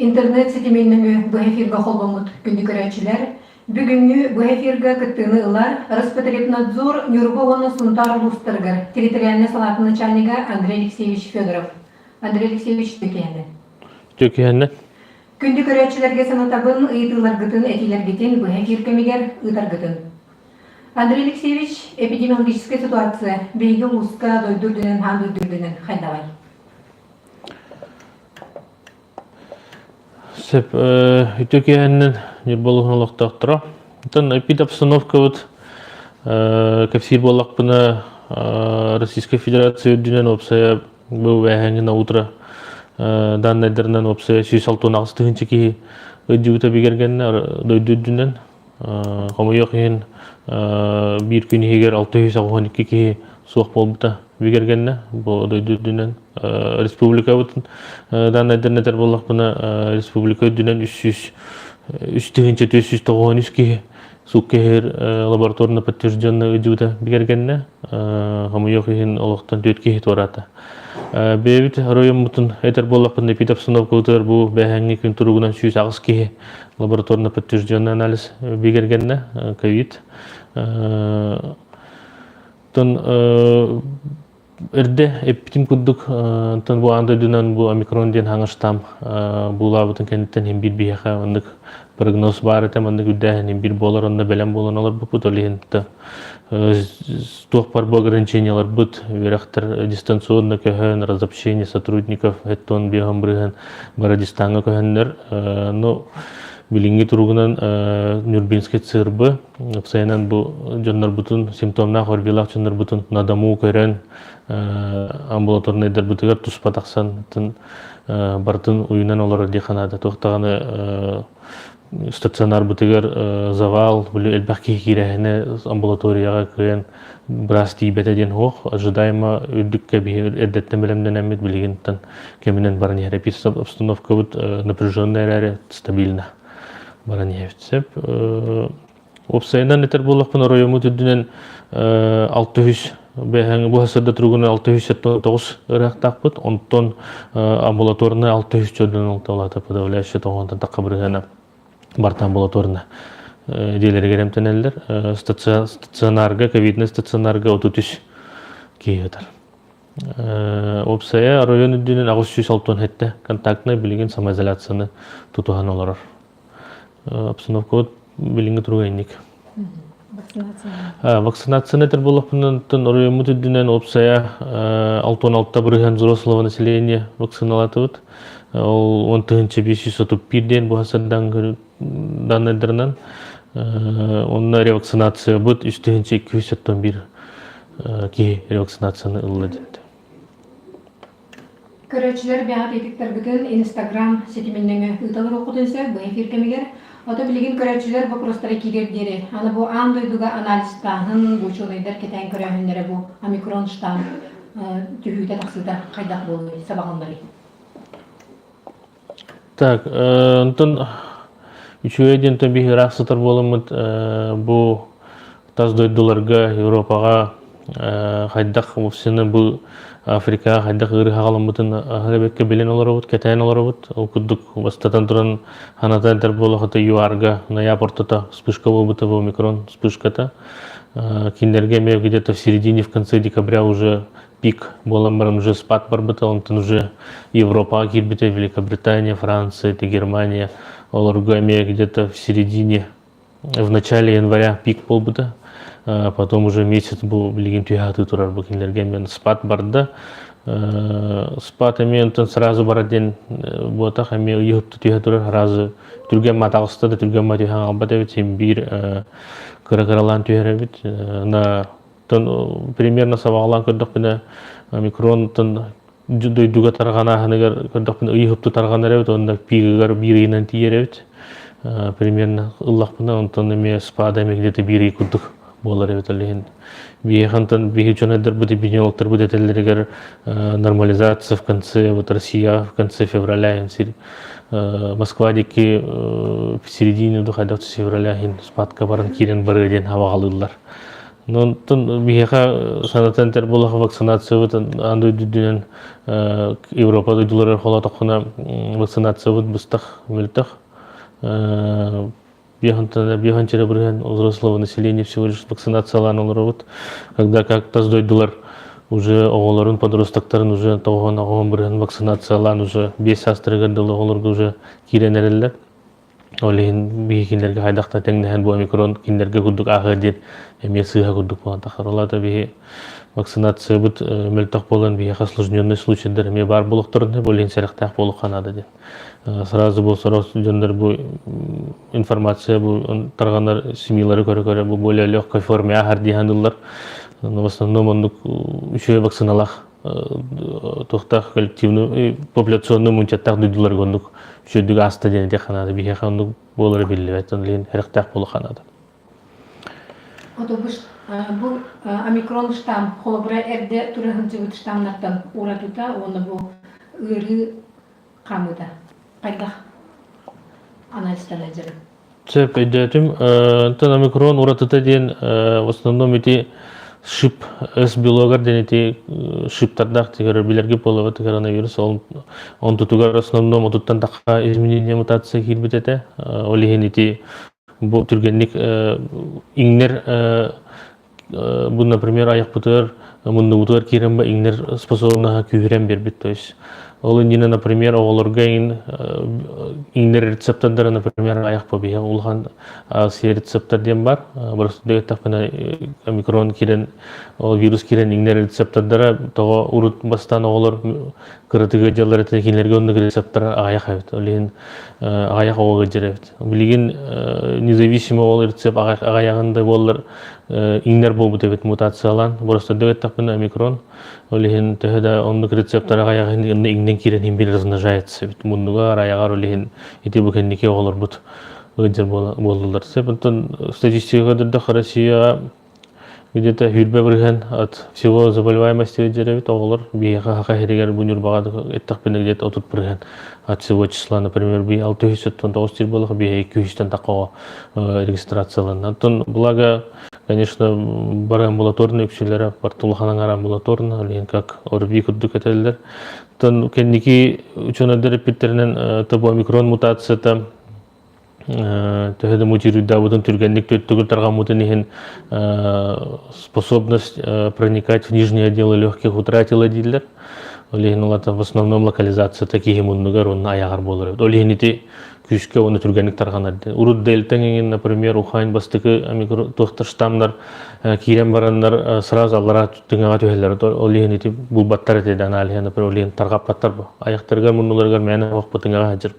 Интернет ситимин нөҥүө быһа эфиргэ холбоммут күндү көрөөччүлэр, бүгүҥҥү быһа эфиргэ кыттыыны ылар Роспотребнадзор Ньурба уонна Сунтаар улуустарыгар территориальнай салаатын начальнига Андрей Алексеевич Федоров. Андрей Алексеевич Түкэһэнэ. Түкэһэнэ. Күндү көрөөччүлэргэ санатабын, ыйытыыларгытын, этиилэргитин быһа эфир кэмигэр ыытаргытын. Андрей Алексеевич, эпидемиологическая ситуация биһиги улууска дойду үрдүнэн, аан дойду үрдүнэн хайдаҕый? Сөп. Үтүө киэһэннэн Ньурба улууһун олохтоохторо. Оттон эпидобстановкабыт кэпсиир буоллахпына, Российскай Федерация үрдүнэн уопсайа бу бээһээҥҥи на утро даннайдарынан уопсайа 168 тыһыынча киһи ыдьыбыта бигэргэннэ дойду үрдүнэн. Хомойуох иһин, биир күн иһигэр 682 киһи суох буолбута бигэргэннэ. Бу дойду үрдүнэн республикабытын даннайдарын этэр буоллахпына, республика үрдүнэн 300 3493 киһи суукка иһигэр лабораторно подтвержденная ыдьыбыта бигэргэннэ. Хомойуох иһин, олохтон 4 киһи туораата. Бэйэбит оройуоммутун этэр буоллахпына, эпидобстановкабытыгар бу бэһээҥҥи күн туругунан 108 киһи лабораторно подтвержденный анализ бигэргэннэ, ковид. Тон эрдэ эппитим курдук, онтон бу аан дойдунан бу омикрон диэн хаҥастаам буулаабытын кэнниттэн иһин биир биһиэхэ маннык прогноз баар этэ, маннык үрдээһин иһин биир буолар, онно бэлэм буолан олорбуппут, ол иһин туох бар бу ограничениеларбыт, үөрэхтэр дистанционно көһөн, разобщение сотрудников эттон биэһэн бырыһан бары дистаҥҥа көһөннөр, ну билиҥҥи туругунан Нюрбинский ЦРБ уопсайынан бу дьоннорбутун, симптомнаах ОРВИлаах дьоннорбутун на дому көрөн, амбулаторнайдарбытыгар туспа тахсан барытын уйунан олорор дии ханаада туох даҕаны стационарбытыгар завал, били элбэх киһи киирээһинэ амбулаторияҕа кыайан быраас тиийбэтэ диэн суох. Ожидаемо үрдүккэ биһи эрдэттэн бэлэмнэнэммит билигинтэн кэминэн баран иһэр. Обстановкабыт напряженная эрээри стабильно баран иһэбит сөп. Уопсайынан этэр буоллахпын, оройуоммут үрдүнэн 600 бэһэҥ бу сырда туругунан 679 ыраахтаахпыт. Онтон амбулаторнай 600 чордон алталаата подавляющая тоҕонтон тахха бырыһыана барта амбулаторна дьиэлэригэр эмтэнэллэр. Стационарга, ковидный стационарга 33 киһи ытар. Уопсайа оройуон үрдүнэн 867 контактнай билигин самоизоляцияны тутуһан олорор. Обстановкабыт билиҥҥи туруга инник. Вакцинацияны этэр буоллахпына, оройуоммут үрдүнэн уопсайа 66 бырыһыан взрослого населения вакциналаатыбыт. Ол 10 531 диэн бу сырдан данныйдарынан. Онно ревакцинациябыт 3271 киһи ревакцинацияны ылла диэн. Көрөөччүлэр бэҕэ ыйытыктаргытын Инстаграм ситимин нөҥүө ыыталар уоххутун сөп бу эфир кэмигэр. Ото билигин көрөөччүлэр боппуруостара киирэр диэри, аны бу аан дойдуга анализтааһын, бу учуонайдар кэтээн көрөөһүннэрэ бу омикрон штамм түһүүтэ-тахсыыта хайдах буолуой, сабаҕаланарый? Так, онтон үчүгэй диэн биһи ыраах сытар буоламмыт бу тас дойдуларга, Европаҕа хайдах вовсены бу Африкаҕа хайдах ыарыы хаҕаламмытын аһара бэккэ билэн олоробут, кэтээн олоробут. Ол курдук бастатан туран ханатан этэр буоллахха ЮАРга ноябрь ортото вспышка буолбута бу омикрон вспышката. Кинилэргэ эмиэ где-то в середине, в конце декабря уже пик буолан баран уже спад барбыта, онтон уже Европаҕа киирбитэ Великобритания, Франция, это Германия, олорго эмиэ где-то в середине, в начале января пик буолбута, потом уже месяц бу билигин түһэ турар бу кинилэргэ эмиэ спад барда. Спад эмиэ онтон сразу барар диэн буотах эмиэ ыйыһыпты түһэ турар, сразу түргэн матаҕыста да түргэн ма түһэн хаалбат эбит, син биир кыра-кыралаан түһэр эбит. На примерно сабаҕалаан көрдөхпүнэ, омикронтан дойдуга тарҕанааһыныгар көрдөхпүнэ ыйыһыпту тарҕанар эбит уонна пигыгар биир ыйынан тиийэр эбит. Примерно ыллахпына, онтон эмиэ спада эмиэ где-то биир ый курдук буолар эбит. Ол иһин биһиэхантан биһи дьонойдорбут эпидемиологтарбыт этэллэригэр нормализация в конце вот Россия в конце февраля Москва диэки в середине хайдах февраля иһин спадка баран киирэн барыа диэн хабаҕалыыллар. Онтон биһиэхэ санатан этэр буоллахха вакцинациябыт аан дойду үрдүнэн Европа дойдуларыгар холоотоххуна вакцинациябыт быстах мөлтөх. Биэһэнчэрэ бырыһыан взрослого населения всего лишь вакцинациялаан олоробут. Когда как тас дойдулар уже оҕолорун, подростоктарын уже тоҕоһон оҕоһон бырыһан вакцинациялаан уже 5 саастарыгар дылы оҕолорго уже киирэн эрэллэр. Ол иһин биһи кинилэргэ хайдах да тэҥнэһэн бу омикрон кинилэргэ курдук ааһыа диэн эмиэ сыыһа курдук буолан тахсар. Ол аата биһи вакцинациябыт мөлтөх буолан биһиэхэ осложненный случайдар эмиэ баар буолуохтарын сөп, ол иһин сэрэхтээх буолуохха наада диэн. Сразу бу сорох дьоннор бу информация бу тарҕанар СМИлары көрө-көрө бу более легкой форме ааһар дии саныыллар. Но в основном оннук үчүгэй вакциналаах туохтаах коллективный популяционный иммунитеттаах дойдуларга оннук үчүгэйдик ааста диэн этиэххэ наада. Биһиэхэ оннук буолара биллибэт. Ол иһин эрэхтээх буолуохха наада. Ото бу бу омикрон штамм холобура эрдэ тура сылдьыбыт штаммнартан уратыта уонна бу ыарыы хаамыыта хайдах анализтана дьарык? Сөп өйдөөтүм. Онтон омикрон уратыта диэн в основном ити шип S белогар диэн ити шиптардаах тигэр билэргэ буолабыт коронавирус ол онтутугар в основном отуттан тахха изменение мутация киирбит этэ. Ол иһин ити бу түргэнник иҥнэр бу, например, айахпытыгар, муннубутугар киирэн ба иҥнэр способнаһа күүһүрэн биэрбит. То есть ол иннинэ, например, оҕолорго иҥ иҥнэр рецептардара, например, айах побиһа улахан сиэ рецептар диэн бар. Просто дөйөттөхпүнэ омикрон киирэн, ол вирус киирэн иҥнэр рецептардара тоҕо урут бастаан оҕолор кыратыгы дьаллар этэ кинилэргэ оннук рецептара аҕыйах эбит. Ол иһин аҕыйах оҕо ыдьар эбит. Билигин независимо ол рецепт аҕыйаҕын да буоллар иҥнэр буолбут эбит мутациялаан. Просто дөйөттөхпүнэ омикрон. Ол иһин төһө да оннук рецептар аҕыйах иһин иҥнэн киирэн иһин били размножается эбит. Муннугар, айаҕар ол иһин ити бу кэнники оҕолорбут ыдьар буоллулар. Сөп онтон статистикаға көрдөрдөх Россияҕа Где-то 20% от всего заболеваемости дьэрэбит оҕолор биһиэхэ саха сиригэр бу Ньурбаҕа эттэхпинэ где-то 30% от всего числа, например, би 699 сир буоллаха биһиэхэ 200-тэн тахха регистрацияланна. Оттон благо, конечно, бары амбулаторный үксүлэрэ бартулахан аҥар амбулаторно, ол как ОРВИ курдук этэллэр. Оттон кэнники учуонайдар эппиттэринэн тобу омикрон мутацията төһө да мутируйдаабытын түргэнник түөртүгүр тарҕаммытын иһин способность проникать в нижние отделы легких утратила дииллэр. Ол иһин улата в основном локализацията киһи муннугар уонна айаҕар буолар эбит. Ол иһин ити күүскэ уонна түргэнник тарҕанар. Урут дельта эҥин, например, Ухань бастакы туохтар штаммнар киирэн бараннар сразу аллараа тыҥаҕа түһэллэр. Ол иһин ити булбаттар этэ аналиһа, например, ол иһин тарҕаппаттар бу. Айахтарыгар, муннуларыгар мээнэ оһохпо тыҥаҕа сылдьар.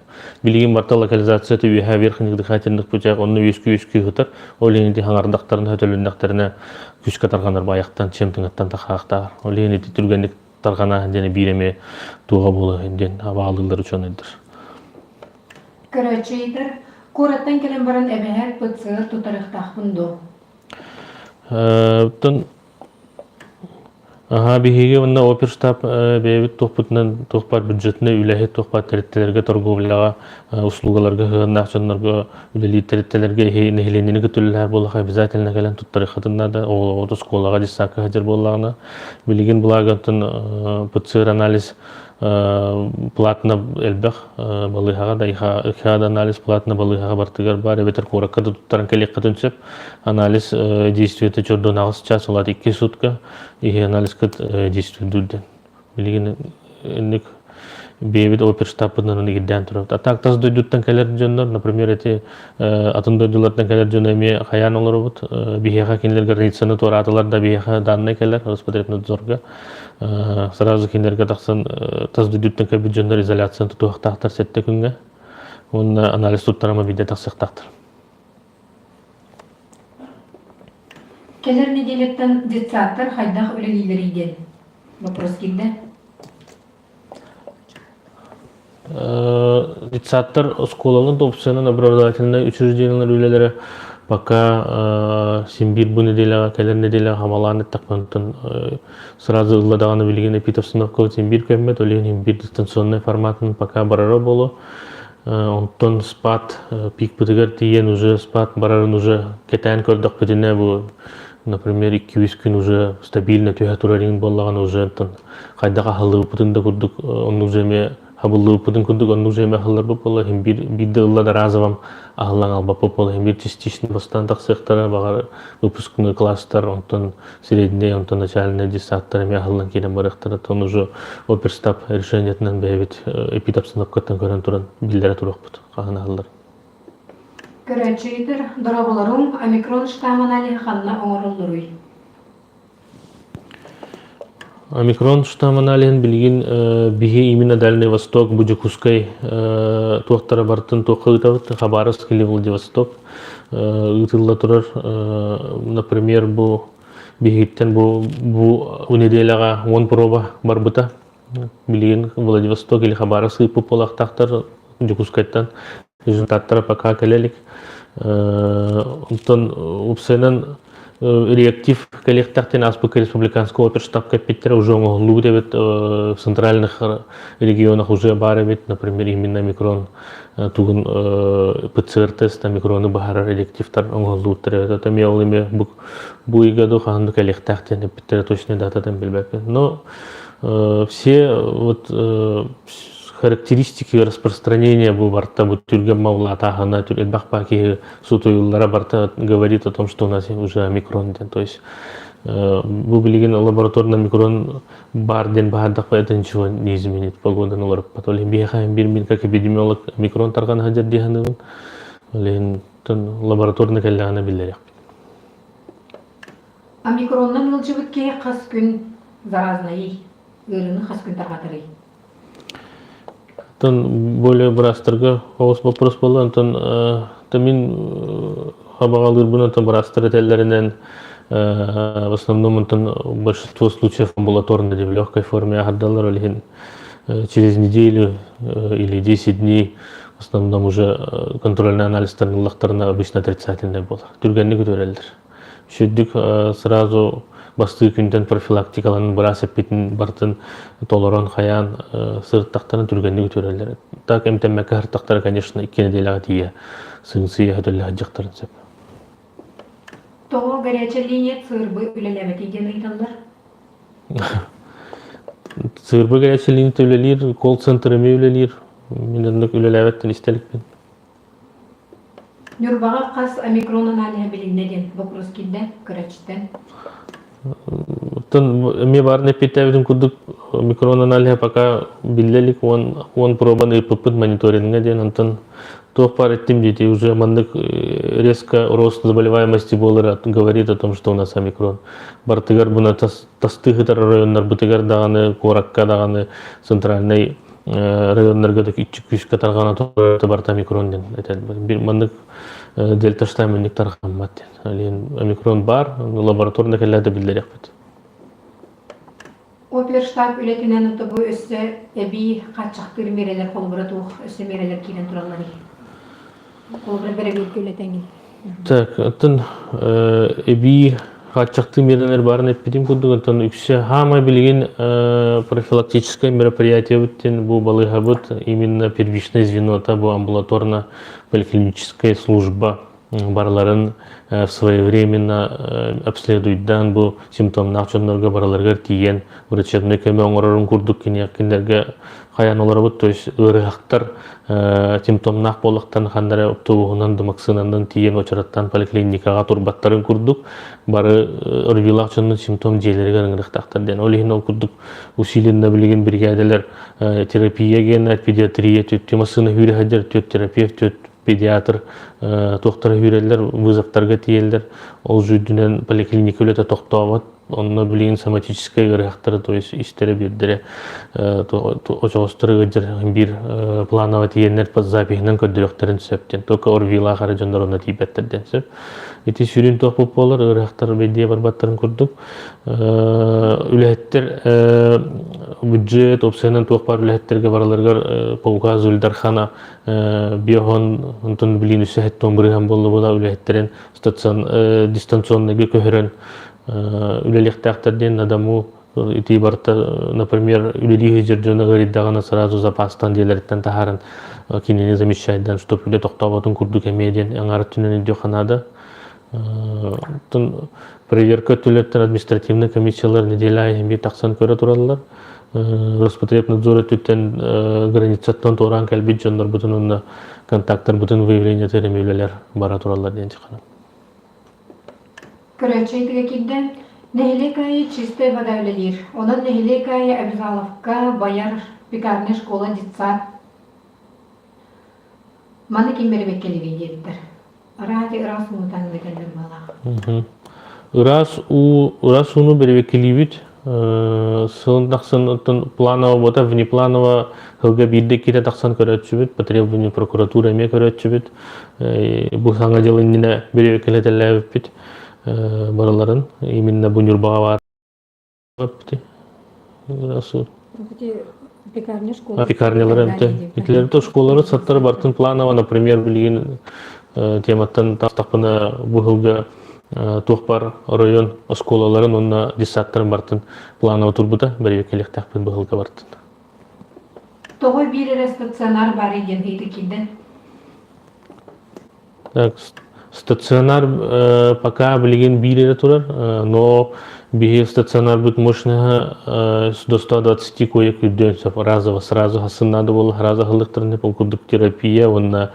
Билигин барыта локализацията үөһэ верхних дыхательных путях онно үөскүү-үөскүү сытар. Ол иһин ити хаҥардахтарына, хөтөлүннэхтэринэ күүскэ тарҕанар байахтан, чем тыҥаттан тахаахтаар. Ол иһин ити түргэнник тарҕана диэн биир эмиэ туоҕа буола диэн абаалыыллар учуонайдар. Көрөөччү ыйытар, куораттан кэлэн баран эбэһээт ПЦР тутарыахтаахпын дуо? Оттон Аһаа, биһиги уонна оперштаб бэйэбит туохпутунан туох баар бюджетнай үлэһит, туох баар тэрилтэлэргэ, торговляҕа, услугаларга сыһыаннаах дьоннорго үлэлиир тэрилтэлэргэ иһи нэһилиэнньэни кытта үлэлэһэр буоллахха обязательно кэлэн туттарыаххытын наада. Оҕолоргут оскуолаҕа, детсадка сылдьар буоллаҕына. Билигин благо оттон ПЦР анализ платно элбэх балыыһаҕа да ИХА да анализ платно балыыһаҕа барытыгар баар эбэтэр куоракка да туттаран кэлиэххитин сөп. Анализ действиета чордон аҕыс час, ол 2 сутка иһи анализкыт действуйдур Билигин инник бэйэбит оперштабпытынан игирдээн турабыт. А так тас дойдуттан кэлэр дьоннор, например, эти атын дойдулартан кэлэр дьону эмиэ хайаан олоробут. Биһиэхэ кинилэр границаны туораатылар да биһиэхэ данные кэлэр Роспотребнадзорга. Сразу кинилэргэ тахсан тас дойдуттан кэлбит дьоннор изоляцияны тутуохтаахтар 7 күҥҥэ. Уонна анализ туттарама биирдэ тахсыахтаахтар. Кэлэр нэдиэлэттэн детсадтар хайдах үлэлииллэрий диэн вопрос киирдэ. Детсадтар оскуолаларын опционан образовательнай учреждениелар үлэлэрэ пока син биир бу нэдиэлэҕэ кэлэр нэдиэлэҕэ хамалаан эттэхпинэ сразу ылла даҕаны билигин эпидобстановка син биир көммөт, ол иһин биир дистанционнай форматын пока барара буолуо. Онтон спад пикпытыгар тиийэн уже спад барарын уже кэтээн көрдөхпүтүнэ бу. Например, 2-3 күн уже стабильно түһэ турар иҥин буоллаҕына уже онтон хайдах аһыллыбыппытын да курдук оннук же эмиэ хабыллыбыппытын курдук оннук же эмиэ аһылларбыт буолла иһин биир биирдэ ылла да разовом аһыллан албаппыт буолла иһин биир частично бастаан тахсыахтара баҕар выпускной класстар онтон средний онтон начальный детсадтар эмиэ аһыллан киирэн барыахтара оттон уже оперштаб решениетынан бэйэбит эпидобстановкаттан көрөн туран биллэрэ туруохпут хаһан аһыллар. Көрөөччү ыйытар, дорооболоруҥ, омикрон штамм аналиһы ханна оҥороллоруй? Омикрон штамм аналиһын билигин биһи именно Дальний Восток, бу Дьокуускай туохтара барытын туохха ыытабыт, Хабаровск или Владивосток ыытылла турар. Например, бу биһигиттэн бу бу неделяҕа 10 проба барбыта. Билигин Владивосток или Хабаровск ыыппыт буолуохтаахтар Дьокуускайтан. Результаттара пока кэлэ илик. Онтон уопсайынан реактив кэлиэхтээх ааспыкка республиканского оперштабка эппиттэрэ уже оҥоһуллубут эбит в центральных регионах уже баар эбит например именно микрон тугун ПЦР-тест микрону баһарар реактивтар оҥоһуллубуттар эбит это эмиэ ол эмиэ бу ыйга ду хаһан кэлиэхтээх диэн эппиттэрэ точный дататын билбэппин но все вот характеристики распространения бу барта бу түргэн мавлатааһына элбэх баа киһи сутуйуллара барта говорит о том, что у нас уже омикрон диэн. То есть бу билигин лабораторно микрон бар диэн баһардахпа это ничего не изменит погоданы олоруппат. Ол иһин биһиэхэ биир мин как эпидемиолог микрон тарҕана сылдьар дии саныыбын. Ол иһин лабораторно кэллэҕинэ биллэриэхпит. Омикронунан ыалдьыбыт киһи хас күн заразнайый? Ыарыыны хас күн тарҕатарый? Оттон более быраастарга оҕус боппуруос буолла. Онтон мин хабаҕалыырбын онтон быраастар этэллэринэн в основном онтон большинство случаев амбулаторно в легкой форме аһардаллар. Ол иһин через неделю или 10 дней в основном уже контрольный анализтарын ыллахтарына обычно отрицательный буолар. Түргэнник үтүөрэллэр. Үчүгдүк сразу бастыы күнтэн профилактикаланан быраас эппитин барытын толорон хайаан сырыттахтарына түргэнник үтүөрэллэр. Так эмтэммэккэ сырыттахтара, конечно, икки нэдиэлэҕэ тиийэ сыҥсыйа сөтөллө сылдьыахтарын сөп. Тоҕо горячая линия ЦРБ үлэлээбэтий диэн ыйыталлар? ЦРБ горячая линия үлэлиир, колл-центр эмиэ үлэлиир. Мин оннук үлэлээбэттэн истэ иликпин. Ньурбаҕа хас омикрон аналиһа билиннэ диэн боппуруос киирдэ көрөөччүттэн. Оттон эмиэ баарын эппиэттээбитим курдук микрон аналиһа пока биллэ илик уон пробаны ыыппыппыт мониторинга диэн онтон туох баар эттим диэти уже маннык резко рост заболеваемости буолара говорит о том, что у нас омикрон. Бартыгар буна тастыы сытар районнарбытыгар даҕаны куоракка даҕаны центральный районнарга да күүскэ тарҕана барыта омикрон диэн этэллэр. Маннык дельта штамм тарҕаммат диэн. Омикрон баар, лабораторно кэллэ да биллэриэхпит. Оперштаб үлэтинэн бу өссө эбии хааччахтыыр миэрэлэр холобура туох өссө миэрэлэр киирэн туралларый? Холобура бэрэбиэркэ үлэтэҥий? Так, оттон эбии хааччахтыы миэрэлэр баарын эппитим курдук, оттон үксэ хаамай билигин профилактическое мероприятиебыт диэн бу балыыһабыт именно первичное звенота бу амбулаторно-поликлиническая служба барыларын своевременно обследуйдаан бу симптомнаах дьоннорго барыларыгар тиийэн врачебный көмө оҥорорун курдук кинилэргэ хайаан олоробут то есть ыарыһахтар симптомнаах буоллахтарына ханна эрэ автобуһунан да массыынанан тиийэн учараттан поликлиникаҕа турбаттарын курдук бары ОРВИлаах дьоннун симптом дьиэлэригэр ыҥырыахтаахтар диэн ол иһин ол курдук усиленно билигин биригээдэлэр терапия гена педиатрия түөрт массыына сүүрэ сылдьар түөрт терапевт түөрт педиатр туохтара сүүрэллэр вызовтарга тиийэллэр ол үрдүнэн поликлиника үлэтэ тохтообот онно билигин соматическай ыарыһахтары то есть истэрэ биэрдэрэ очоҕосторо ыалдьар биир планово тиийэннэр под запиһынан көрдөрүөхтэрин сөп диэн только ОРВИлаах эрэ дьоннор онно тиийбэттэр диэн сөп ити сүрүн туох буолар ыарыһахтар бэйдиэ барбаттарын курдук үлэһиттэр бюджет уопсайынан туох баар үлэһиттэргэ бараларыгар по указу Ил Дархана биоһон онтон билигин үсэ хэттон бырыһан буолла үлэһиттэрин дистанционныйга көһөрөн үлэлиэхтээхтэр диэн на дому ити барыта например үлэлии сылдьар дьону ыарыйдаҕына сразу запастан дьиэлэриттэн таһааран кинини замещайдан чтоб үлэ тохтооботун курдук эмиэ диэн аҥаар өттүнэн өйдүөххэ наада. Проверка өттүлэриттэн административнай комиссиялар неделя аайы биир тахсан көрө тураллар. Роспотребнадзор өттүттэн границаттан туораан кэлбит дьоннорбутун уонна контактарбытын выявление үлэлэр бара тураллар диэн чаханам. Көрөөччү ыйытыга киирдэ. Нэһилиэк аайы чистая вода үлэлиир. Онон нэһилиэк аайы обязаловка, Бояр, пекарня, школа, детсад. Маны ким бэрэбиэркэлиирий диэбиттэр. Арааһа ыраас ууну таһыҥҥа кэллэр быһалаах. Ыраас уу, ыраас ууну бэрэбиэркэлиибит. Сылын тахсан оттон планово буота внепланово сылга биирдэ иккитэ тахсан көрөөччүбүт, по требованию прокуратура эмиэ көрөөччүбүт. Бу саҥа дьыл иннинэ бэрэбиэркэлэтэлээбиппит барыларын. Именно бу Ньурбаҕа баар Пекарня школа. Пекарнялар эмте. Итилер то школалары саттары бартын планово, например, билигин тематтан тахтахпына бу сылга туох бар район оскуолаларын уонна детсадтарын бартын планово турбута бэрэбиэркэлиэхтээхпин бу сылга бартын. Тоҕо биир эрэ стационар баар диэн ыйытыы киирдэ? Так, стационар пока билигин биир эрэ турар, но биһи стационарбыт мощноһа до 120 коек үрдүөн сөп разово сразу хасын надо было сразу аһыллыктарын ол курдук терапия уонна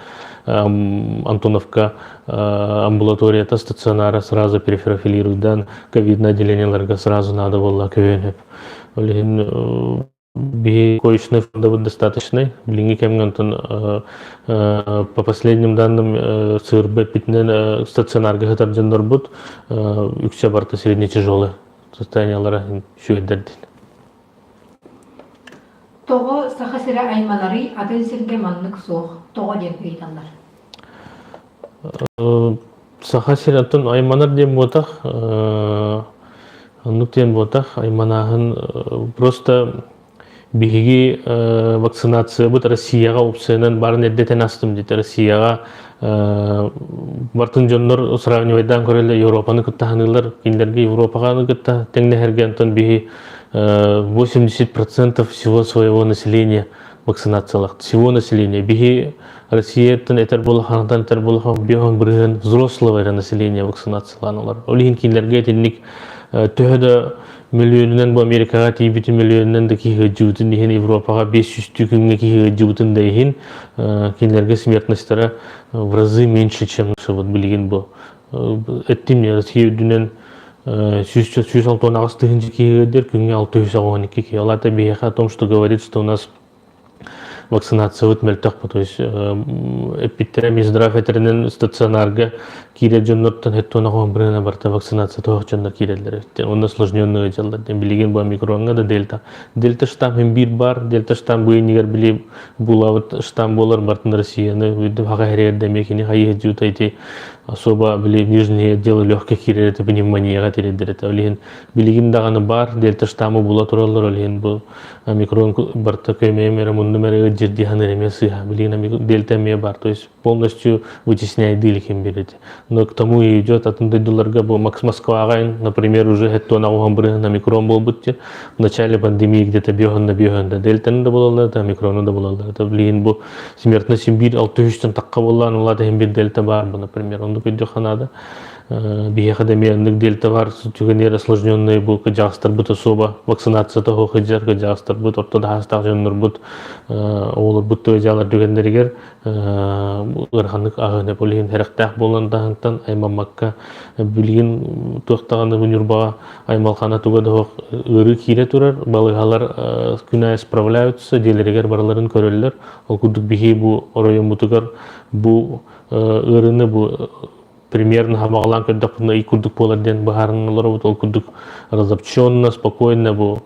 Антоновка амбулаторията стационара сразу перепрофилируйдан ковидное отделениеларга сразу надо было көһөн сөп. Ол иһин Биһи коечный фондабыт достаточный. Билиҥҥи кэмҥэ онтон по последним данным сырба эппитинэн стационарга сытар дьоннорбут үксэ барыта средне-тяжелый состояниелара үчүгэйдэр диэн. Тоҕо Саха сирэ айманарый, атын сиргэ маннык суох, тоҕо диэн ыйыталлар. Саха сирэ оттон айманар диэн буотах, оннук диэн буотах, айманааһын просто биһиги вакцинациябыт Россияҕа опциянан барын эрдэтэн астым диэтэ. Россияҕа бартын дьоннор сравнивайдаан көрөллөр Европаны кытта ханыылар, кинилэргэ Европаҕа кытта тэҥнэһэргэ онтон биһи 80% всего своего населения вакцинациялаах всего населения. Биһи Россияттан этэр буолаханатан этэр буолахан биоһон бырыһын взрослого эрэ населения вакцинацияланалар. Ол иһин кинилэргэ итинник төһө да миллионунан бу Америкаҕа тиийбитин миллионунан да киһи ыдьыбытын иһин Европаҕа 500 күҥҥэ киһи ыдьыбытын да иһин кинилэргэ смертностьтара в разы меньше, чем вот билигин бу эттим Россия үрдүнэн 168 тыһыынча киһи ыдьар күҥҥэ 682 киһи. Ол это биһиэхэ о том, что говорит, что у нас вакцинациябыт мөлтөх то есть эппиттэрэ Минздрав этэринэн стационарга киирэр дьоннортон хеттуона бырыана барта вакцинация тоох дьоннор киирэллэр онно осложненные дьаллар билигин бу омикроҥҥа да дельта дельта штамм хин биир бар дельта штамм бу иннигэр били булабыт штамм буолар бартын Россияны бүдүм хака хэрээр эмиэ кини хайы жута ити особо били нижние отделы легких киирэр это пневмонияга тириэрдэр это ол иһин билигин даҕаны бар дельта штаммы була тураллар ол иһин бу омикрон барыта көмөйүм эрэ муннум эрэ ыдьыр ханыыр эмиэ сыыһа билигин дельта эмиэ бар то есть полностью вытесняет иликин берет но к тому и идет атын дойдуларга бу Москваҕа например уже хеттуон аҕуһан бырыһын омикрон буолбут в начале пандемии где-то биоһонна биоһонда дельтаны да булаллар да омикрону да булаллар это билигин бу смертность биир алты үстэн таққа буоллаан улаата иһин бир дельта бар бу например оннук өйдүөххэ наада Биһиэхэ да эмиэ оннук дельта бар түгэнигэр осложненный бу кыдьаҕастарбыт особо вакцинацията суох сылдьар кыдьаҕастарбыт орто даһаастаах дьоннорбут оҕолорбут тыадьаалар түгэннэригэр ыараханнык аһыына ол иһин сэрэхтээх буолан таһынтан аймаммакка билигин туох даҕаны бу Ньурбаҕа аймалхана туга да суох ыарыы киирэ турар балыыһалар күн аайы справляются дьиэлэригэр барыларын көрөллөр ол курдук биһи бу оройуоммутугар бу ыарыыны бу примерно хамаҕалаан көрдөхпүнэ ый курдук буолар диэн быһаарынан олоробут. Ол курдук разобщенно, спокойно бу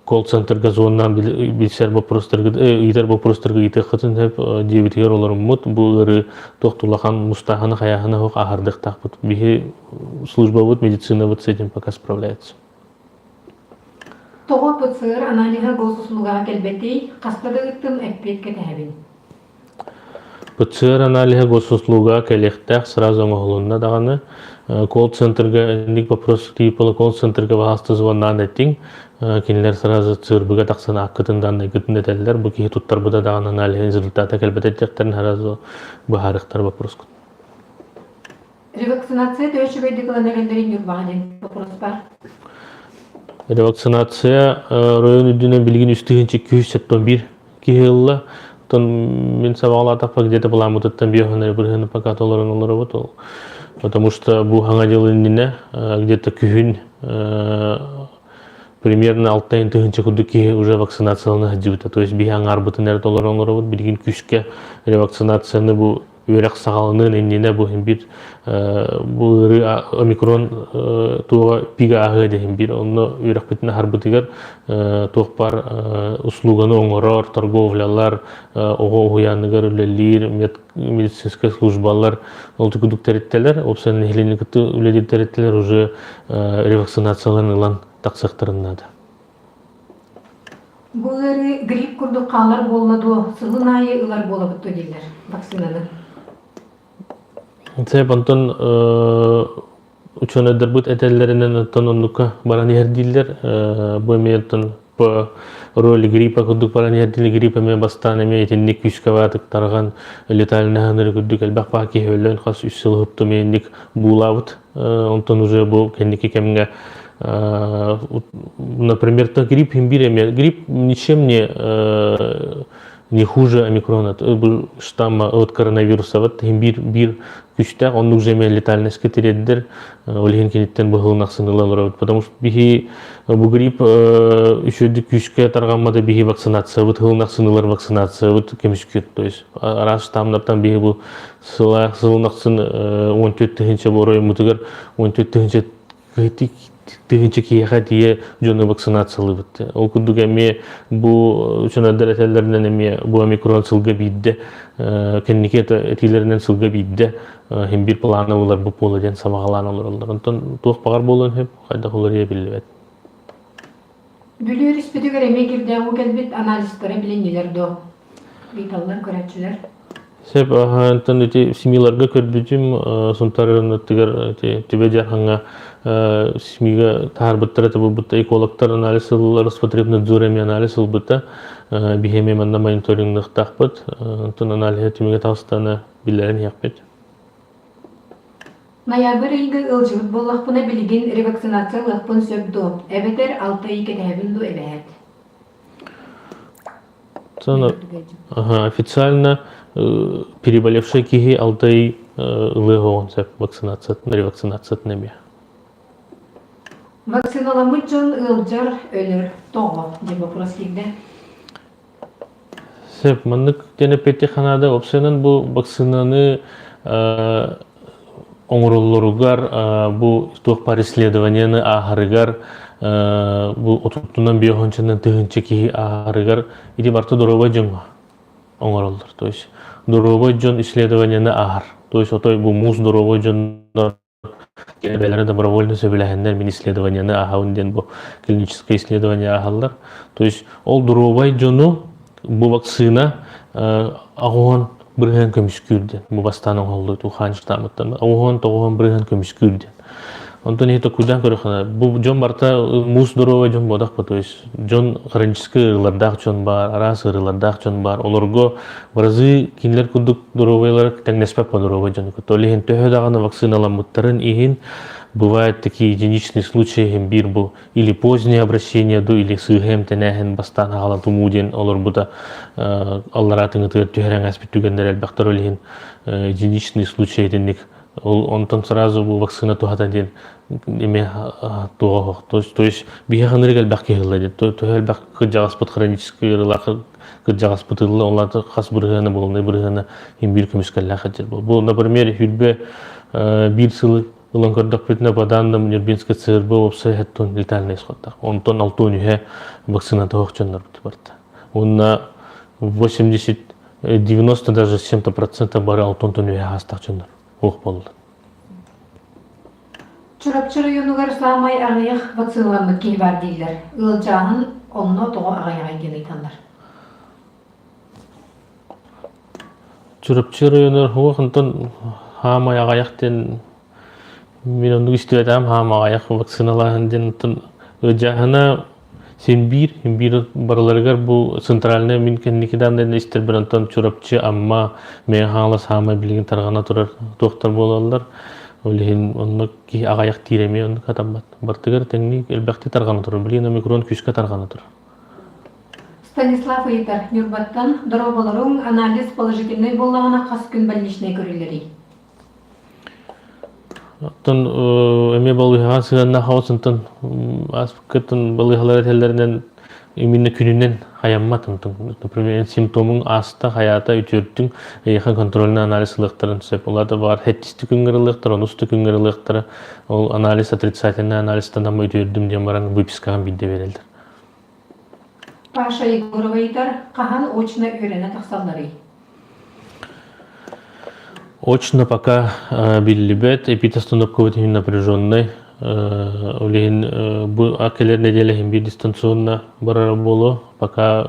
колл-центрга звоннаан билсэр боппуруостаргыт ыйытар боппуруостарга ыйытыаххытын сөп диэбитигэр олоруммут. Бу ыарыы туох улахан мустааһына хайааһына суох аһардыахтаахпыт. Биһи службабыт, медицинабыт с этим пока справляется. Тоҕо ПЦР аналиһа госуслугаҕа кэлбэтий? Хаста да ыыттым, эппиэт кэтэһэбин. ПЦР аналиһа госуслуга кэлиэхтээх сразу оҥоһулунна даҕаны колл-центрга инник вопрос тиийпала колл-центрга баһаалыста звоннаан этиҥ кинилэр сразу ЦРБ-га тахсан ааккытын данныйгытын этэллэр бу киһи туттарбыта даҕаны аналиһын результата кэлбэтэ диэхтэрин сразу быһаарыахтар вопроскут. Ревакцинация төһө үчүгэйдик ылан эрэллэрин Ньурбаҕа диэн боппуруос баар. Ревакцинация оройуон үрдүнэн билигин 3271 киһи ылла. Оттон мин сабаҕалаатахпа где-то былааммытыттан биэһүн бырыһыаны пока толорон олоробут. Потому что бу хаҥа дьыл иннинэ где-то күһүн примерно 6 тыһыынча курдук киһи уже вакцинациялана сылдьыбыта. То есть биһи аҥаарбытын эрэ толорон олоробут. Билигин күүскэ ревакцинацияны бу үөрэх саҕаланыан иннинэ бу иһин биир бу ыарыы омикрон туоҕа пига ааһыа диһин биир онно үөрэхпитин аһарбытыгар туох баар услуганы оҥорор торговлялар оҕо уһуйааныгар үлэлиир медицинскэй службалар ол курдук тэрилтэлэр уопсайынан нэһилиэнньэ кытта үлэлиир тэрилтэлэр уже ревакцинацияларын ылан тахсыахтарын наада. Бу ыарыы грипп курдук хаалар буолла дуо? Сылын аайы ылар буолабыт дуо дииллэр вакцинаны. Сөп, онтон учуонайдарбыт этэллэринэн оттон оннукка баран иһэр дииллэр. Бу эмиэ оттон по роли гриппа курдук баран иһэр дииллэр. Грипп эмиэ бастаан эмиэ итинник күүскэ баатыктарган летальный аһынары курдук элбэх баа киһи өлөн хас үс сыл уһупту эмиэ буулаабыт. Онтон уже бу кэнники кэмҥэ например, то грипп имбирь эмиэ грипп ничем не не хуже омикрона штамма от коронавируса вот биир биир күчтээх оннук же эмиэ летальностька тириэрдэр ол иһин киниттэн быһылын ахсын ыла олоробут потому что биһи бу грипп үчүгэйдик күүскэ тарҕаммата биһи вакцинациябыт сылын ахсын ылар вакцинациябыт көмүскүүр то есть араас штаммнартан биһи бу сыла сылын ахсын 14 тыһыынча оройуммутугар 14 тыһыынча киһиэхэ тиийэ дьону вакцинациялыыбыт. Ол курдук эмиэ бу учуонайдар этэллэринэн эмиэ бу омикрон сылга биирдэ кэнники этиилэринэн сылга биирдэ иһин биир планы ылар бу буола диэн сабаҕалаан олороллор. Онтон туох баҕар буолуон сөп, хайдах уларыйа биллибэт. Бүлүү өрүспүтүгэр эмиэ кирдээх уу кэлбит анализтара билиннилэр дуо? Ыйыталлар көрөөччүлэр. Сөп, онтон ити СМИларга көрбүтүм, Сунтаар аттыгар ити Түбэ Дьархаҥҥа СМИга таһаарбыттара табылбыта, экологтар анализ ыллылар, Роспотребнадзор эмиэ анализ ылбыта. Биһи эмиэ манна мониторингныахтаахпыт. Онтон аналиһа түмүгэ таҕыстаҕына биллэрэн иһиэхпит. Ноябрь ыйга ыалдьыбыт буоллахпына билигин ревакцинация ылыахпын сөп дуо? Эбэтэр 6 ый кэтэһэбин дуу эбэһээт? Официально переболевший киһи 6 ый ылыа оҕон сөп вакцинациятын, ревакцинациятын эмиэ. Вакциналаммыт дьон ыалдьар, өлөр. Тоҕо? диэн вопрос киирдэ. Сөп, маннык диэн эппиэттиэххэ наада. Уопсайынан бу вакцинаны оҥороллоругар бу туох баар исследованиены ааһарыгар бу отуттунан биэһончанан тыһыынча киһи ааһарыгар ити барыта доруобай дьоҥҥо оҥороллор. То есть доруобай дьон исследованиены ааһар. То есть отой бу муус доруобай дьоннор Эбэлэрэ добровольно сөбүлэһэннэр мин исследованиены ааһабын диэн бу клиническое исследование ааһаллар. То есть ол доруобай дьону бу вакцина аҕыһан бырыһыан көмүскүүр диэн. Бу бастаан оҥоһуллубут Ухань штаммыттан аҕыһан тоҕуһан бырыһыан көмүскүүр диэн. Онтон иһи токуйдаан көрөххүнэ бу дьон барыта муус доруобай дьон буолбатах то есть дьон хроническай ыарыылардаах дьон баар, араас ыарыылардаах дьон баар. Олорго в разы кинилэр курдук доруобуйалара тэҥнэспэт по доруобай дьону кытта. Ол иһин төһө даҕаны вакциналаммыттарын иһин бывают такие единичные случаи иһин биир бу или позднее обращение ду или сыыһа эмтэнээһин бастаан аҕалан тумуу диэн олорбута аллараа тыҥытыгар түһэрэн ааспыт түгэннэр элбэхтэр ол иһин единичный случай итинник ол онтон сразу бу вакцина туһата диэн эмиэ туоҕа то есть биһиэхэ ынырык элбэх киһи ылла диэн төһө элбэх кырдьаҕаспыт хроническай ыарыылаах кырдьаҕаспыт ылла ол аата хас бырыһыана буолунай бырыһыана иһин биир көмүскэллээх сылдьар бу например хүрбэ биир сылы ылан көрдөхпүтүнэ по данным Нюрбинской ЦРБ уопсай хэттон летальный исходтаах онтон алтон үһэ вакцината охчоннорбут барта уонна 80 90 даже с чем-то процентов бары алтонтон үһэ хаастаах дьоннор уох буолла. Чурапчы районугар саамай аҕыйах вакциналаммыт киһи баар дииллэр. Ыалдьааһын онно тоҕо аҕыйаҕай диэн ыйыталлар. Чурапчы районугар уох онтон хаамай аҕыйах диэн Мин оннук истибэтэҕим хаам аҕыйах вакциналааһын диэн оттон ыалдьааһына син биир, биир барыларыгар бу центральнай мин кэнники дааннайын истэрбин онтон Чурапчы, Амма, Мэҥэ Хаҥалас хаамай билигин тарҕана турар туохтар буолаллар. Ол иһин онно киһи аҕайах тиирэми оннук хатаммат. Бартыгар тэҥник элбэхтик тарҕана турар. Билигин омикрон күүскэ тарҕана турар. Станислав ыйытар, Ньурбаттан доруобаларыҥ анализ положительнай буоллаҕына хас күн больничнай көрүллэрий? Оттон эмиэ балыыһаҕа сыһыаннаах оҕотунтан ааспыккыттан балыыһалар этэллэринэн именно күнүнэн хайаммат онтон например симптомуҥ ааста хайаата үтүөрдүҥ эйиэхэ контрольный анализ ылыахтарын сөп ол аата баҕар сэттисти күҥҥэр ылыахтара онус да күҥҥэр ылыахтара ол анализ отрицательный анализтан ама үтүөрдүм диэн баран выпискаҕын биирдэ биэрэллэр. Паша Егорова ыйытар, хаһан очно үөрэнэ тахсалларый? Очно пока биллибэт, эпидостановкабыт иһин напряженный. Ол иһин бу кэлэр нэдиэлэ иһин биир дистанционно барара буолуо. Пока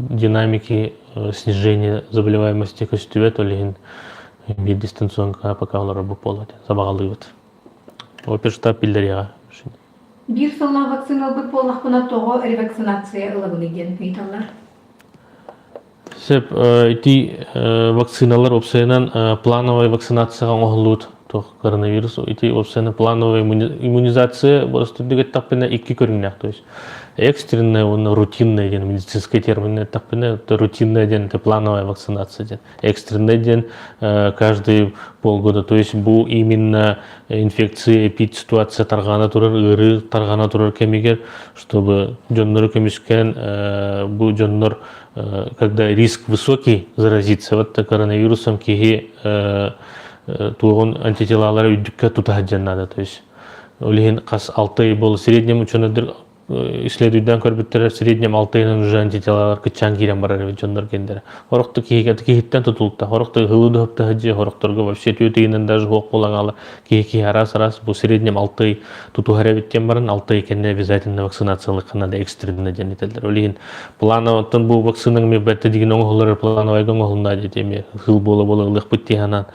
динамики снижения заболеваемости көстүбэт, ол иһин биир дистанционка пока олорорбут буолуо сабаҕалыыбыт. Оперштаб биллэриэҕэ. Биир сыллаах вакцина ылбыт буоллахпына, тоҕо ревакцинация ылабыный диэн ыйыталлар. Сөп, ити вакциналар уопсайынан плановай вакцинацияҕа оҥоһуллубут туох коронавирус ити уопсайынан плановая иммунизация боростуйдук эттэхпинэ икки көрүҥнээх, то есть экстренная уонна рутинная диэн медицинскэй термин эттэхпинэ рутинная диэн это плановая вакцинация диэн экстренная диэн каждый полгода, то есть бу именно инфекция эпид ситуация тарҕана турар ыарыы тарҕана турар кэмигэр, чтобы дьоннору көмүскээн бу дьоннор когда риск высокий заразиться вот коронавирусом киһи туоҕун антителалара үрдүккэ тута сылдьан наада, то есть ол иһин хас 6 ый буолу среднем ученыйдар исследуйдаан көрбүттэрэ среднем 6 ыйынан уже антителалар кыччаан киирэн барар эбит дьоннор кендere хорохто киһигэ киһиттэн тутулта хорохто ыһылы дыһыпта сылдьыы хорохторго вообще түөт ыйынан даже суох буолан аала киһи киһи араас араас бу среднем 6 ый тутуһар эбит диэн баран 6 ый кэннэ обязательно вакцинациялыахха надо экстренно диэн этэллэр. Ол иһин плановаттан бу вакцинаң эмиэ бэртэ дигин оҥоһуллар плановайга оҥоһулунна диэти эмиэ сыл буола буола ылыахпыт дии санаан,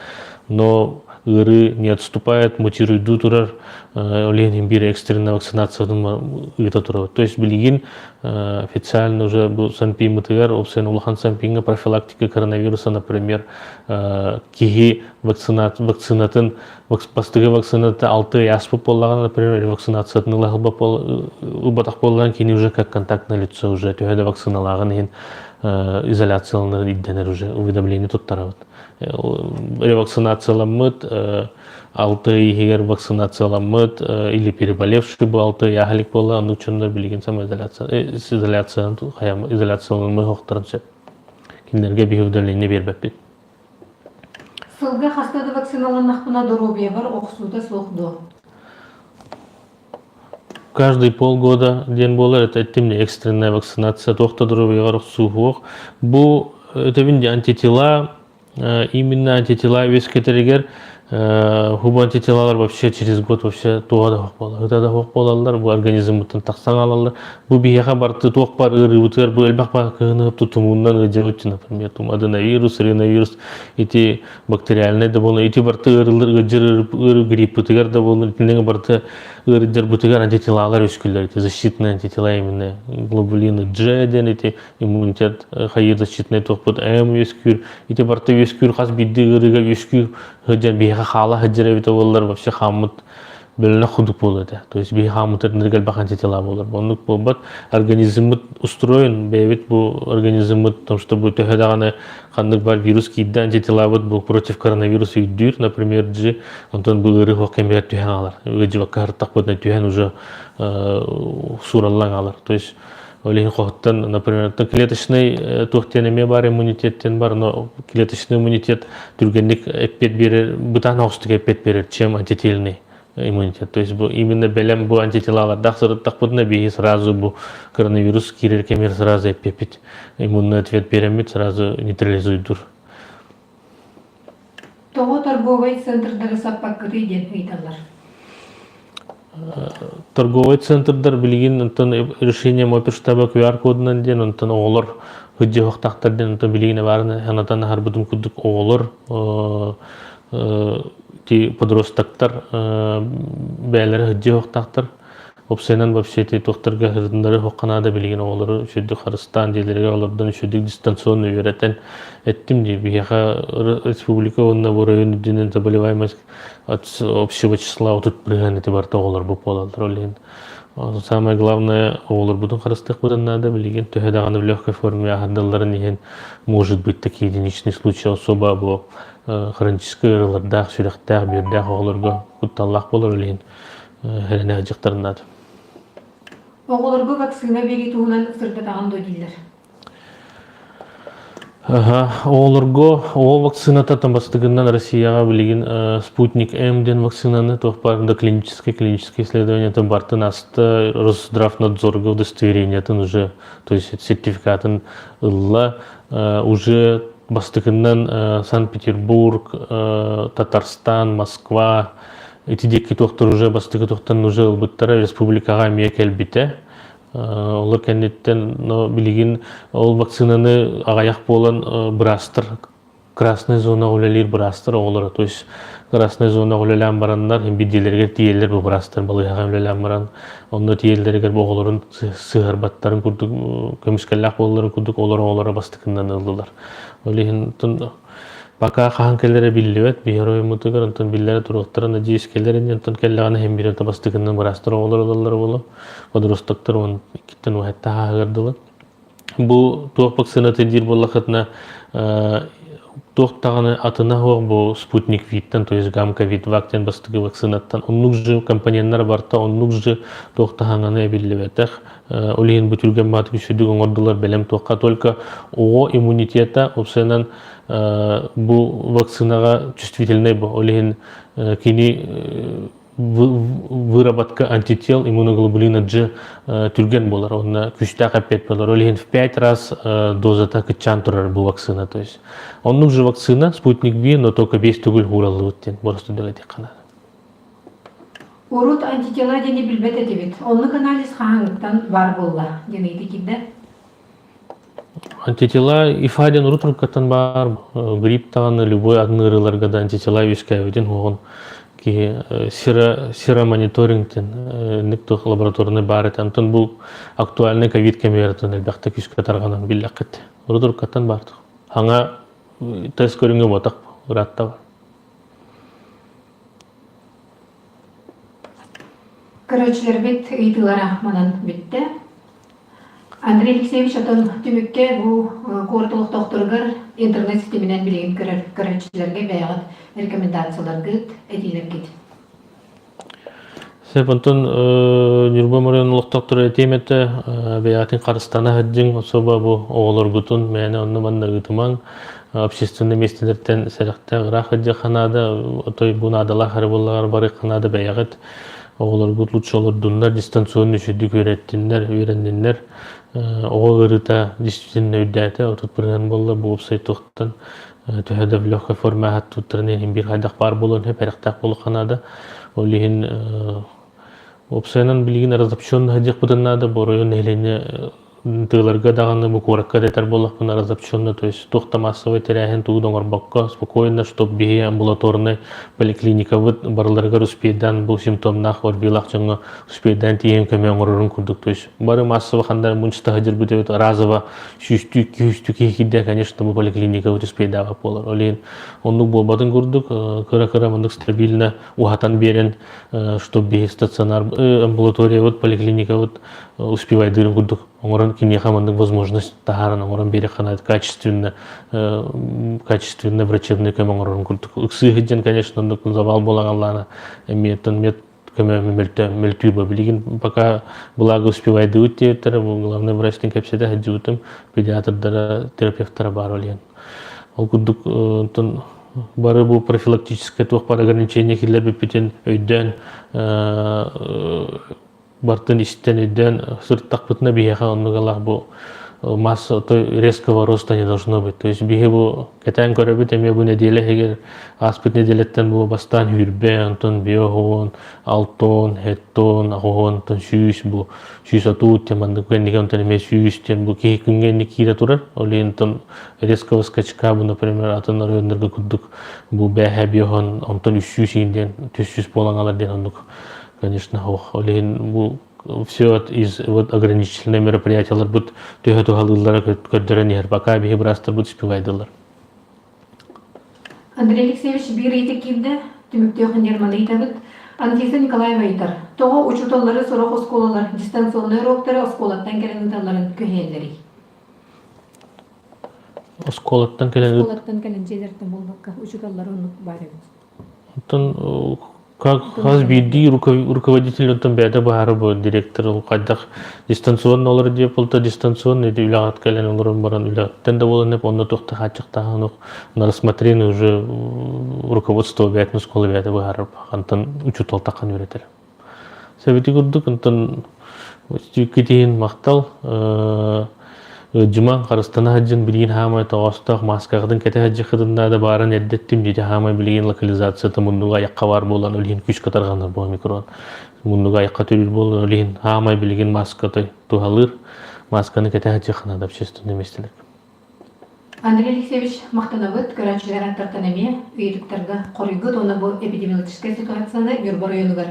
но ыарыы не отступает, мутируйдуу турар, ол иһин биир экстренная вакцинациятын ыыта турабыт. То есть билигин официально уже бу санпииммытыгар, опсайын улахан санпииҥҥа профилактика коронавируса, например, киһи вакцинатын бастакы вакцината 6 ый ааспыт буоллаҕына, например, вакцинациятын ылбатах буоллаҕына, кини уже как контактное лицо уже төһө да вакциналааҕын иһин изоляцияланар ирдэнэр уже уведомление туттарабыт. Ревакцинацияламмыт 6 ый иһигэр вакцинацияламмыт или переболевший бу 6 ый ааһа илик буолла, оннук дьоннор билигин самоизоляция изоляцияны изоляцияланмай суохтарын сөп. Кинилэргэ биһи уведомление биэрбэппит. Сылга хаста да вакциналаннахпына доруобуйабар охсуута суох дуо? Каждый полгода диэн буолар, это эттим экстренная вакцинация, туох да доруобуйаҕар охсуу суох. Бу өтөбүн антитела, именно антитела үөскэтэригэр хубу антителалар вообще через год вообще туоҕа да суох буолар, ыта да суох буолаллар, бу организммыттан тахсан алаллар. Бу биһиэхэ барты туох бар ыарыыбытыгар бу элбэх бар кыһыны тутумунан ыалдьабыт, например, аденовирус, риновирус, ити бактериальный да буолун, ити барты ыарыылар ыалдьар ыарыы гриппытыгар да буолун, итиннэ барты ыарыйдарбытыгар антителалар үскүллэр, ити защитные антитела именно глобулины G диэн ити иммунитет хайыыр защитный туохпут М үөскүүр, ити барты үөскүүр хас биирдии ыарыыга үөскүүр сылдьан биһиэхэ хаала сылдьар эбитэ буоллар вообще хааммыт бөлөнөх курдук буолуо этэ. То есть биһи хааммытырнырга элбэх антитела буолар. Оннук буолбат. Организммыт устроен, бэйэбит бу организммыт, потому что бу төһө даҕаны ханнык бар вирус киирдэ антителабыт бу против коронавирус өйдүүр, например, G, онтон бу ыарыы суох кэмигэр түһэн аалар. Ыалдьыбакка сырыттахпытына түһэн уже суураллан аалар. То есть ол иһин хоһуттан, например, клеточный туох диэн эмиэ бар иммунитет диэн бар, но клеточный иммунитет түргэнник эппиэт биэрэр, бытаан оҕустук эппиэт биэрэр, чем антительный иммунитет. То есть бу именно бэлэм бу антителалардаах сырыттахпытына биһи сразу бу коронавирус киирэр кэмигэр сразу эппиэппит иммунный ответ биэрэммит сразу нейтрализуйдур. Тоҕо торговай центрдары саппаккытый диэн ыйыталлар. Торговай центрдар билигин онтон решение оперштаба QR кодунан диэн онтон оҕолор сылдьыһыахтаахтар диэн онтон билигин баарын санатан аһарбытым курдук оҕолор ти подростоктар бэйэлэрэ сылдьыһыахтаахтар. Уопсайынан вообще ити туохтарга ырытыннары суохха наада билигин оҕолору үчүгэйдик харыстаан дьиэлэригэр олордон үчүгэйдик дистанционно үөрэтэн эттим дии биһиэхэ республика уонна бу район үрдүнэн заболеваемость от общего числа 30% ити барыта оҕолорбут буолаллар ол иһин самое главное оҕолорбутун харыстыахпытын наада билигин төһө даҕаны в легкой форме аһардалларын иһин может быть такие единичные случаи особо бу хроническай ыарыылардаах сүрэхтээх бүөрдээх оҕолорго кутталлаах буолар ол иһин эрэнэ сылдьыахтарын наада. Оҕолорго вакцина биэрии туһунан сырдатаҕын дуо дииллэр. Оҕолорго оҕо вакцината бастакынан Россияҕа билигин Спутник М диэн вакцинаны туох баар да клиническай клиническай исследованиятын бартын аста Росздравнадзорга удостоверениятын уже то есть сертификатын ылла уже бастакынан Санкт-Петербург, Татарстан, Москва Ити диэки туохтар уже бастакы туохтан уже ылбыттара республикаҕа эмиэ кэлбитэ. Олор кэнниттэн но билигин ол вакцинаны аҕыйах буолан быраастар красная зонаҕа үлэлиир быраастар оҕолоро то есть красная зонаҕа үлэлээн бараннар бидиэлэригэр тиийэллэр бу быраастар балыыһаҕа үлэлээн баран онно тиийэллэригэр бу оҕолорун сыһарбаттарын курдук көмүскэллээх буолалларын курдук олор оҕолоро бастакыннан ыллылар. Ол иһин Пока хаһан кэлэрэ биллибэт, биһи оройуоммутугар онтон биллэрэ туруохтара, надеюсь, кэлэр ини, онтон кэллэҕинэ иһин биир бастакыннан быраастар оҕолор ылаллара буолуо. Подростоктар 12-тэн 17 ааһыгар дылы. Бу туох вакцината диир буоллахытына, туох даҕаны атына суох бу Спутник V-тэн, то есть Гам-ковид-вак диэн бастакы вакцинаттан оннук же компоненнар барта, оннук же туох да хаҥаны эбиллибэтэх. Ол иһин бу түргэн баатык үчүгдүк оҥордулар бэлэм туохха только оҕо иммунитета уопсайынан бу вакцинаҕа чувствительный бу ол иһин кини выработка антител иммуноглобулина G түргэн буолар онно күүстээх эппиэт буолар ол иһин в пять раз дозата кыччаан турар бу вакцина то есть оннук же вакцина спутник V но только бес төгүл хуураллыбыт диэн боростуй этиэххэ Урут антитела диэни билбэт этибит. Оннук анализ хаһааҥҥыттан баар буолла диэн ыйытыы киирдэ. Антитела ИФА диэн урут уруккаттан баар грипп даҕаны любой атын ыарыыларга да антитела үөскээбитин уоҕун киһи серомониторинг диэн инник туох лабораторный баар этэ. Онтон бу актуальный ковид кэмигэр элбэхтэ күүскэ тарҕанан биллэххит. Урут уруккаттан баар. Хаҥа тест көрүҥэ буотах ыраатта бар. Көрөөччүлэрбит ыйытыылара манан бүттэ. Андрей Алексеевич отон түмүккэ бу куорат олохтоохторугар интернет ситиминэн билигин көрөр көрөөччүлэргэ бэйэҕит рекомендацияларгыт, этиилэргит. Сөп, онтон Ньурба оройуон олохтоохторо этиэм этэ, бэйэҕитин харыстана сылдьыҥ, особо бу оҕолоргутун мээнэ онно-манна ыытымаҥ, общественнай миэстэлэртэн сэрэхтээх ыраах сылдьыахха наада, отой бу наадалаах эрэ буоллаҕар барыахха наада бэйэҕит, оҕолоргут лучше олордуннар, дистанционно үчүгдүк үөрэттиннэр, үөрэнниннэр, оҕо ыарыыта действительно үрдээтэ, 30% буолла, бу уопсай туохтан төһө да в легкой форме аһаттыбыттарын иһин биир хайдах баар буолуон сөп, эрэхтээх буолуохха наада. Ол иһин уопсайынан билигин разобщенный сылдьыахпытын наада, бу оройуон нэһилиэнньэ тыаларга даҕаны бу куоракка да этэр буоллахпына разобщенно, то есть туох да массовай тэрээһин тугу да оҥорбокко, спокойно, чтоб биһи амбулаторнай поликлиникабыт барыларыгар успейдаан бу симптомнаах орбилаах дьоҥҥо успейдаан тиийэн көмө оҥорорун курдук, то есть бары массово ханна мунчта сылдьарбыт эбит разово сүүстүү күүстүү киһи киирдэ, конечно, бу поликлиникабыт успейдаабат буолар. Ол иһин оннук буолбатын курдук, кыра-кыра маннык стабильно уһатан биэрэн, чтобы биһи стационар амбулаториябыт, поликлиникабыт успевайдыырын курдук оҥорон киниэхэ маннык возможность таһааран оҥорон биэриэххэ качественно качественно врачебный көмө оҥорорун курдук ыксыы сылдьан конечно оннук завал буолан аллаана эмиэттэн мед көмө мөлтүүр бу билигин пока благо успевайдыбыт диэбиттэрэ бу главный врачтын кэпсэтэ сылдьыбытым педиатрдара терапевтара баар ол ол курдук онтон бары бу профилактическое туох бар ограничение киллэрбиппитин өйдөөн бартын истэн өйдөөн сырыттахпытына биһиэхэ оннугалаах бу масса то резкого роста не должно быть. То есть биһи бу кэтээн көрөбүт эмиэ бу нэдиэлэ иһигэр ааспыт нэдиэлэттэн бу бастаан хүрбэ, онтон биоһуон, алтон, хеттон, аҕоһон, онтон сүүс бу сүүс отут тем маннык кэнники онтон эмиэ сүүс тем бу киһи күҥҥэ инник киирэ турар. Ол иһин онтон резкого скачка бу например атын оройуоннарга курдук бу бээһэ биоһон онтон үс сүүс иин диэн түс сүүс буолан алар диэн оннук конечно, ох, ол иһин бу Все из вот ограничительные мероприятияларбыт төһө туһалыыллара көрдөрөн иһэр. Пока биһи быраастарбыт успевайдылар. Андрей Алексеевич биир ыйытык киирдэ, түмүктүөх нерманы ыйытабыт. Анфиса Николаева ыйытар. Тоҕо учууталлары сорох оскуолалар дистанционнай уроктары оскуолаттан кэлэн ыыталларын күһэйэллэрий? Оскуолаттан кэлэн Оскуолаттан кэлэн дьиэлэртэн буолбакка, учууталлар оннук баар эбит. Оттон как хас биирдии руководитель оттон бэйэтэ быһаарар бу директор ол хайдах дистанционно олорор диэп буолта дистанционно ити үлэҕэ кэлэн олорон баран үлэттэн да буолан онно туох да хааччахтааһын на рассмотрение уже руководство бэйэтин оскуола бэйэтэ быһаарар хантан учуутал таххан үөрэтэр. Сэбити курдук онтон китиһин махтал Дьыма харыстана сылдьан билигин хаамай тоҕоостоох мааскаҕытын кэтэ сылдьыаххытын наада баарын эрдэттим дьиэтэ хаамай билигин локализацията муннуга айахха баар буолан ол иһин күүскэ тарҕанар бу омикрон муннуга айахха төрүүр буолан ол иһин хаамай билигин мааската туһалыыр маасканы кэтэ сылдьыахха наада общественнай миэстэлэргэ. Андрей Алексеевич, махтанабыт көрөөччүлэр аттартан эмиэ ыйытыктарга хоруйгут уонна бу эпидемиологическай ситуацияны Ньурба оройуонугар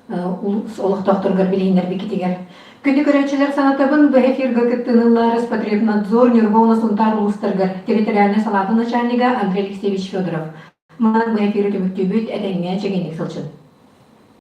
улуус олохтоохторугар билиһиннэрбиккитигэр. Күндү көрөөччүлэр санатабын, бу эфиргэ кыттыыны Роспотребнадзор Ньурба уонна Сунтаар улуустарыгар территориальнай салаатын начальнига Андрей Алексеевич Федоров. Манан бу эфири түмүктүүбүт, этэҥҥэ чэгиэнник сылдьын.